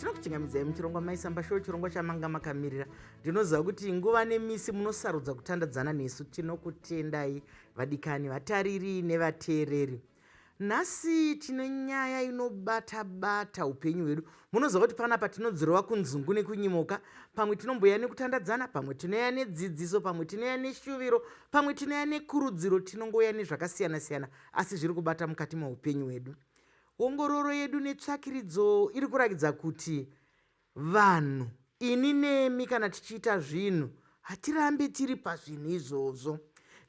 Tinokuchingamidzai muchirongwa Maisamba Show, chirongwa chamanga makamirira. Ndinoziva kuti nguva nemisi munosarudza kutandadzana nesu. Tinokutendai vadikani, vatariri nevateereri. Nhasi tine nyaya inobata bata upenyu hwedu. Munoziva kuti panapa tinodzirova kunzungu nekunyimoka, pamwe tinomboya nekutandadzana, pamwe tinoya nedzidziso, pamwe tinoya neshuviro, pamwe tinoya nekurudziro, tinongouya nezvakasiyana siyana asi zviri kubata mukati meupenyu hwedu. Ongororo yedu netsvakiridzo iri kurakidza kuti Vanhu, ini nemi kana tichiita zvinhu hatirambe tiri pazvinhu izvozvo.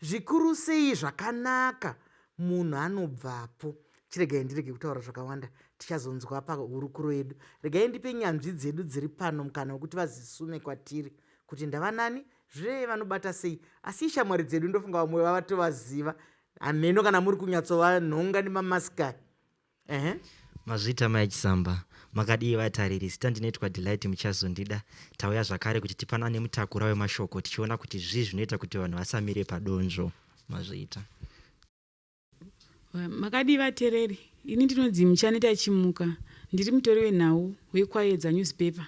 Zvikuru sei zvakanaka munhu anobvapo. Chiregai ndirege kutaura zvakawanda tichazonzwa pahurukuro yedu. Regai ndipe nyanzvi dzedu dziri pano mukana wekuti vazisume kwatiri kuti ndavanani zve vanobata sei. Asi ishamwari dzedu ndofunga vamwe vavatovaziva. Hameno kana muri kunyatsovanhonga nemamasikari. Ehe. Mazviita mai Chisamba. Makadii vatariri, zita ndinoitwa Delight Muchazondida. Tauya zvakare kuti tipanane mutakura wemashoko tichiona kuti zvii zvinoita kuti vanhu vasamire padonzvo. Mazviita. Makadii vatereri, ini ndinonzi Muchaneta Chimuka, ndiri mutori wenhau weKwayedza Newspaper.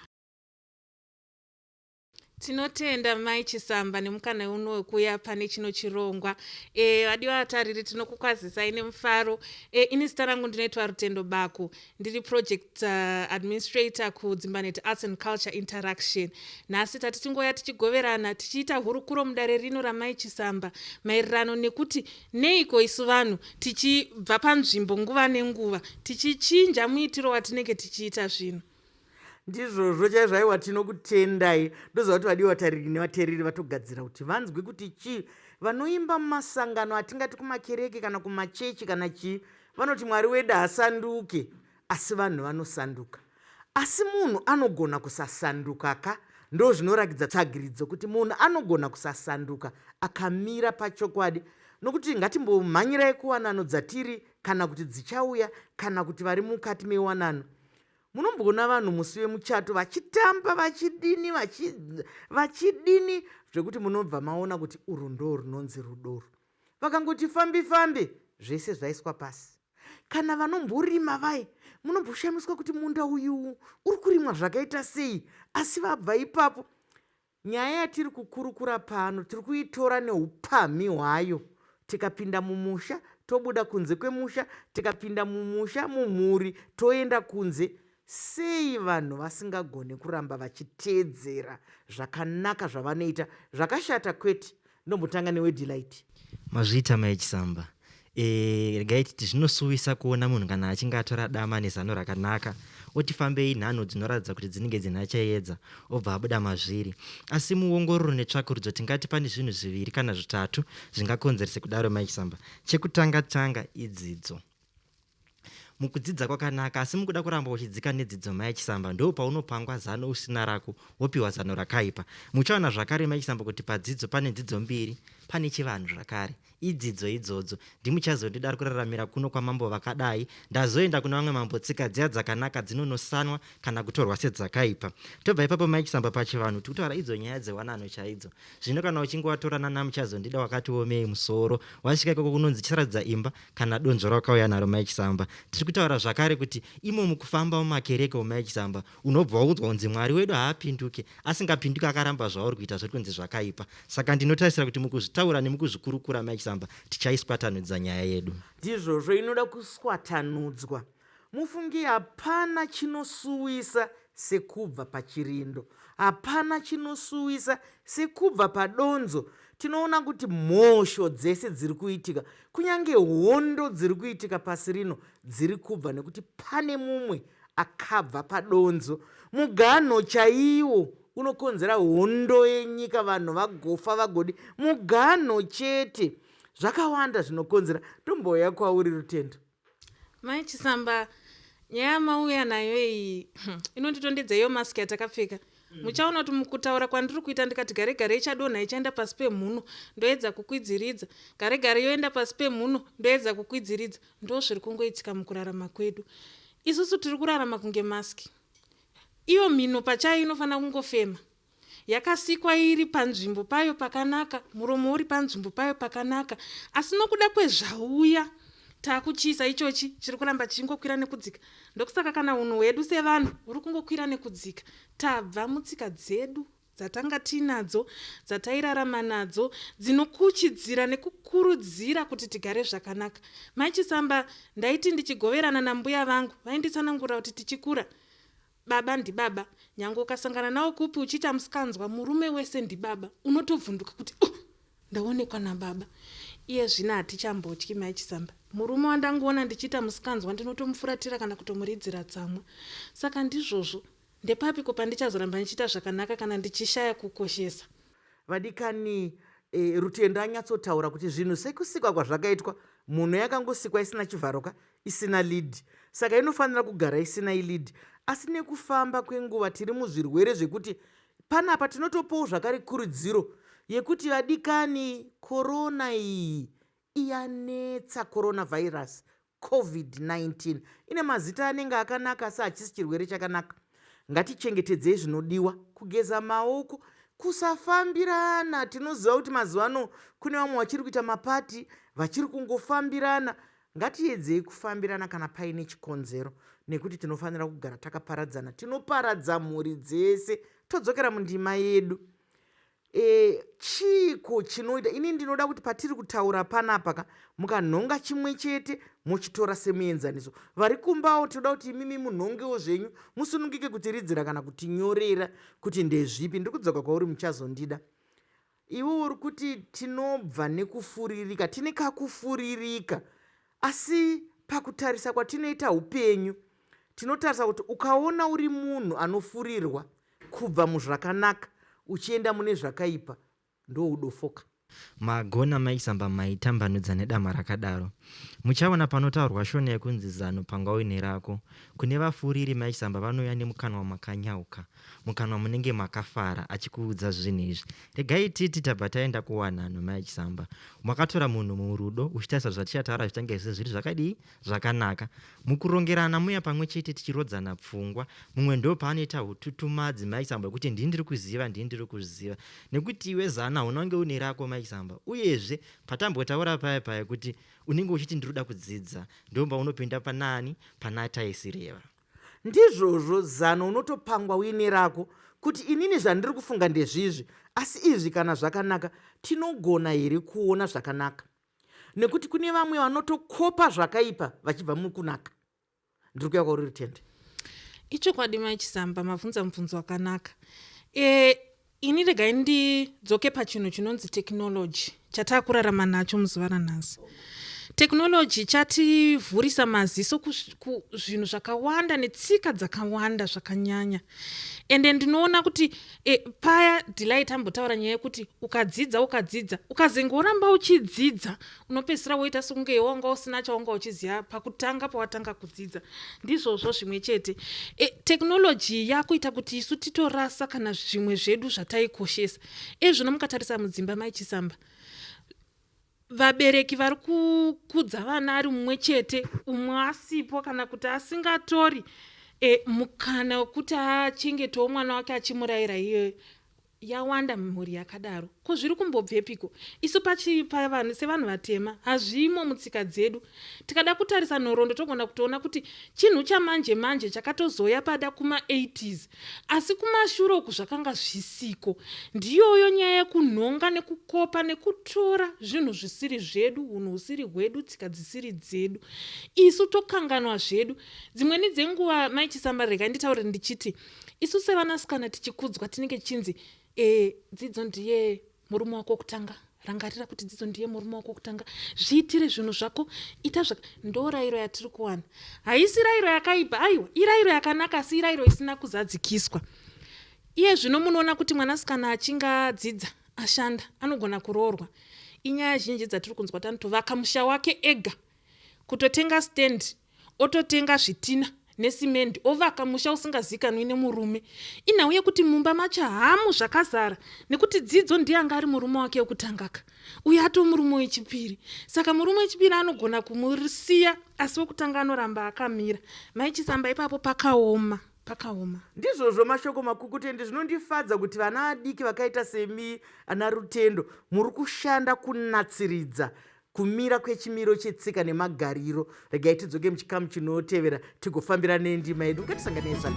Tinotenda Mai Chisamba nemukana uno wekuuya pane chino chirongwa. E, vadiwa vatariri tinokukwazisai nemufaro. E, ini zita rangu ndinoitwa Rutendo Baku. Ndiri project administrator kuDzimbanet Arts and Culture Interaction. Nhasi tati tingouya tichigoverana tichiita hurukuro mudare rino raMai Chisamba maererano nekuti neiko isu vanhu tichibva panzvimbo nguva nenguva tichichinja muitiro watinenge tichiita zvinhu. Ndizvozvo chaizvo, aiwa tinokutendai. Ndoziva kuti vadiwa vatariri nevateereri vatogadzira kuti vanzwe kuti chii. Vanoimba mumasangano atingati kumakereke kana kumachechi kana chii vanoti Mwari wedu haasanduke, asi vanhu vanosanduka. Asi munhu anogona kusasanduka ka? Ndozvinorakidza tsvagiridzo kuti munhu anogona kusasanduka akamira pachokwadi. Nokuti ngatimbomhanyirai kuwanano dzatiri kana kuti dzichauya kana kuti vari mukati mewanano. Munomboona vanhu musi wemuchato vachitamba vachidini vachidini zvekuti munobva maona kuti urwu ndoo runonzi rudo urwu. Vakangoti fambi fambi zvese zvaiswa pasi. Kana vanomborima vaye munomboshamiswa kuti munda uyu uri kurimwa zvakaita sei asi vabva ipapo. Nyaya yatiri kukurukura pano tiri kuitora neupamhi hwayo tikapinda mumusha tobuda kunze kwemusha tikapinda mumusha mumhuri toenda kunze. Sei vanhu vasingagone kuramba vachiteedzera zvakanaka zvavanoita zvakashata kwete? Ndombotanga newe Delight. Mazviita mai Chisamba. Eh, regai titi zvinosuwisa kuona munhu kana achinge atora dama nezano rakanaka oti fambei nhanho dzinoratidza kuti dzinenge dzina chayedza obva abuda mazviri. Asi muongororo netsvakurudzo tingati pane zvinhu zviviri kana zvitatu zvingakonzerese kudaro mai Chisamba. Chekutanga tanga idzidzo. Mukudzidza kwakanaka asi mukuda kuramba uchidzika nedzidzo mai Chisamba ndoo paunopangwa zano usina rako wopiwa zano rakaipa. Muchaona zvakare mai Chisamba kuti padzidzo pane dzidzo mbiri pane chivanhu zvakare. Idzidzo idzodzo. Ndimuchazondida ari kuraramira kuno kwamambo vakadai. Ndazoenda kuna vamwe mambo tsika dziya dzakanaka dzinonosanwa kana kutorwa sedzakaipa. Tobva ipapo mai Chisamba pachivanhu tikutaura idzo nyaya dzewanano chaidzo. Zvino kana uchinge watorana naMuchazondida wakati womei musoro wasvika ikoko kunonzi chisaratidza imba kana donzvo rawakauya naro mai Chisamba. Tiri kutaura zvakare kuti imo mukufamba mumakereke umu mai Chisamba unobva waudzwa kunzi Mwari wedu haapinduke asingapinduke akaramba zvauri kuita zviri kunzi zvakaipa. Saka ndinotarisira kuti mukuzvitaura nemukuzvikurukura mai Chisamba tichaiswatanudza nyaya yedu. Ndizvozvo inoda kuswatanudzwa. Mufunge hapana chinosuwisa sekubva pachirindo. Hapana chinosuwisa sekubva padonzo. Tinoona kuti mhosho dzese dziri kuitika, kunyange hondo dziri kuitika pasi rino dziri kubva nekuti pane mumwe akabva padonzo. Muganho chaiwo unokonzera hondo yenyika vanhu vagofa vagodi. Muganho chete. Zvakawanda zvinokonzera. Tombouya kwauri Rutendo. Mai Chisamba, nyaya yamauya nayo iyi inonditondedza iyo mask yatakapfeka. Muchaona kuti mukutaura kwandiri kuita ndikati gare gare ichadonha ichaenda pasi pemhuno ndoedza kukwidziridza. Gare gare yoenda pasi pemhuno ndoedza kukwidziridza. Ndozviri kungoitika mukurarama kwedu. Isusu tiri kurarama kunge mask. Iyo mhino pachayo inofanira kungofema. Yakasikwa iri panzvimbo payo pakanaka, muromo uri panzvimbo payo pakanaka, asi nokuda kwezvauya, Taakuchiisa ichochi chiri kuramba chichingokwira nekudzika. Ndokusaka kana unhu hwedu sevanhu huri kungokwira nekudzika. Tabva mutsika dzedu dzatanga tiinadzo, dzatairarama nadzo, dzinokuchidzira nekukurudzira kuti tigare zvakanaka. Mai Chisamba, ndaiti ndichigoverana nambuya vangu, vainditsanangurira kuti tichikura, baba ndibaba. Nyangwe ukasangana nawo kupi uchiita musikanzwa, murume wese ndibaba. Unotovhunduka kuti oh, ndaonekwa nababa. Iye zvino hatichambotyi Mai Chisamba. Murume wandangoona ndichiita musikanzwa ndinotomufuratira kana kutomuridzira tsamwa. Saka ndizvozvo. Ndepapiko pandichazoramba ndichiita zvakanaka kana ndichishaya kukoshesa? Vadikani, e, Rutendo anyatsotaura kuti zvinhu sekusikwa kwazvakaitwa, mhuno yakangosikwa isina chivharo ka, isina lead. Saka inofanira kugara isina ilead. Asi nekufamba kwenguva tiri muzvirwere zvekuti panapa tinotopawo zvakare kurudziro yekuti vadikani, korona iyi iyanetsa, coronavirus, Covid-19 ine mazita anenge akanaka asi hachisi chirwere chakanaka. Ngatichengetedzei zvinodiwa, kugeza maoko, kusafambirana. Tinoziva kuti mazuva ano kune vamwe vachiri kuita mapati vachiri kungofambirana. Ngatiedzei kufambirana kana paine chikonzero nekuti tinofanira kugara takaparadzana. Tinoparadza mhuri dzese todzokera mundima yedu. E, chiiko chinoita ini ndinoda kuti patiri kutaura panapa ka mukanhonga chimwe chete mochitora semuenzaniso vari kumbawo tinoda kuti imimi munhongewo zvenyu musunungike kutiridzira kana kutinyorera kuti ndezvipi ndiri kudzoka kwauri muchazondida iwe uri kuti tinobva nekufuririka tine kakufuririka asi pakutarisa kwatinoita upenyu tinotarisa kuti ukaona uri munhu anofurirwa Kubva muzvakanaka uchienda mune zvakaipa ndoudofoka. Magona mai Samba maitambanudza nedama rakadaro. Muchaona panotaurwa shona yekunzi zano panga uine rako. Kune vafuriri mai Samba vanouya nemukanwa makanyauka. Mukanwa munenge makafara achikuudza zvinhu izvi. Regai titi tabva taenda kuwanano mai Chisamba. Makatora munhu murudo uchitarisa zvatichataura zvichange zvese zviri zvakadii? Zvakanaka. Mukurongerana muya pamwe chete tichirodzana pfungwa, mumwe ndopaanoita hututumadzi Mai Samba hwekuti ndini ndiri kuziva, ndini ndiri kuziva. Nekuti iwe zano hauna kunge une rako Mai Samba. Uyezve patambotaura paya paya kuti unenge uchiti ndiri kuda kudzidza, ndopaunopinda panaani? Pana Taisireva. Ndizvozvo, zano unotopangwa uine rako kuti inini zvandiri kufunga ndezvizvi, asi izvi kana zvakanaka tinogona here kuona zvakanaka? Nekuti kune vamwe vanotokopa zvakaipa vachibva mukunaka. Ndiri kuya kwauri Rutende. Ichokwadi Mai Chisamba, mabvunza mubvunzo wakanaka. E, ini regai ndidzoke pachinhu chinonzi technology chatakurarama nacho muzuva ranhasi. Technology chativhurisa maziso kuzvinhu zvakawanda netsika dzakawanda zvakanyanya. Ende ndinoona kuti E, paya Delight ambotaura nyaya yekuti ukadzidza ukadzidza ukazenge woramba uchidzidza unopedzisira woita sekunge wanga usina chawanga uchiziva pakutanga pawatanga kudzidza. Ndizvozvo zvimwe chete. E, technology yakuita kuti isu titorasa kana zvimwe zvedu zvataikoshesa. Ezvino mukatarisa mudzimba Mai Chisamba, Vabereki vari kukudza vana ari mumwe chete umwe asipo kana kuti asingatori e, mukana wekuti achengetewo mwana wake achimurayira iyoyo yawanda mhuri yakadaro. Ko zviri kumbobvepiko? Isu pavanhu sevanhu vatema hazvimo mutsika dzedu. Tikada kutarisa nhoroondo togona kutoona kuti chinhu chamanje manje chakatozouya pada kuma 80s Asi kumashure uku zvakanga zvisiko. Ndiyoyo nyaya yekunhonga nekukopa nekutora zvinhu zvisiri zvedu, hunhu husiri hwedu, tsika dzisiri dzedu. Isu tokanganwa zvedu. Dzimweni dzenguva, Mai Chisamba, regai nditaure ndichiti isu sevanasikana tichikudzwa tinenge tichinzi e, dzidzo ndiye murume wako wokutanga rangarira kuti dzidzo ndiye murume wako wokutanga zviitire zvinhu zvako ita zvaka ndo rairo yatiri kuwana haisi rairo yakaipa aiwa irairo yakanaka asi irairo isina kuzadzikiswa iye zvino munoona kuti mwanasikana achinge adzidza ashanda anogona kuroorwa inyaya zhinji dzatiri kunzwa tanotovaka musha wake ega kutotenga stand ototenga zvitina nesimendi ovaka musha usingazikanwi nemurume. Inhau yekuti mumba macho hamu zvakazara nekuti Dzidzo ndiye anga ari murume wake wekutangaka uyu atoo murume wechipiri saka murume wechipiri anogona kumusiya asi wekutanga anoramba akamira. Mai Chisamba ipapo pakaoma pakaoma. Ndizvozvo mashoko makukutu ende zvinondifadza kuti vana vadiki vakaita semi ana Rutendo muri kushanda kunatsiridza. Kumira kwechimiro chetsika nemagariro. Regai tidzoke muchikamu chinotevera tigofambira nendima yedu. Ngatisanganei zvakare.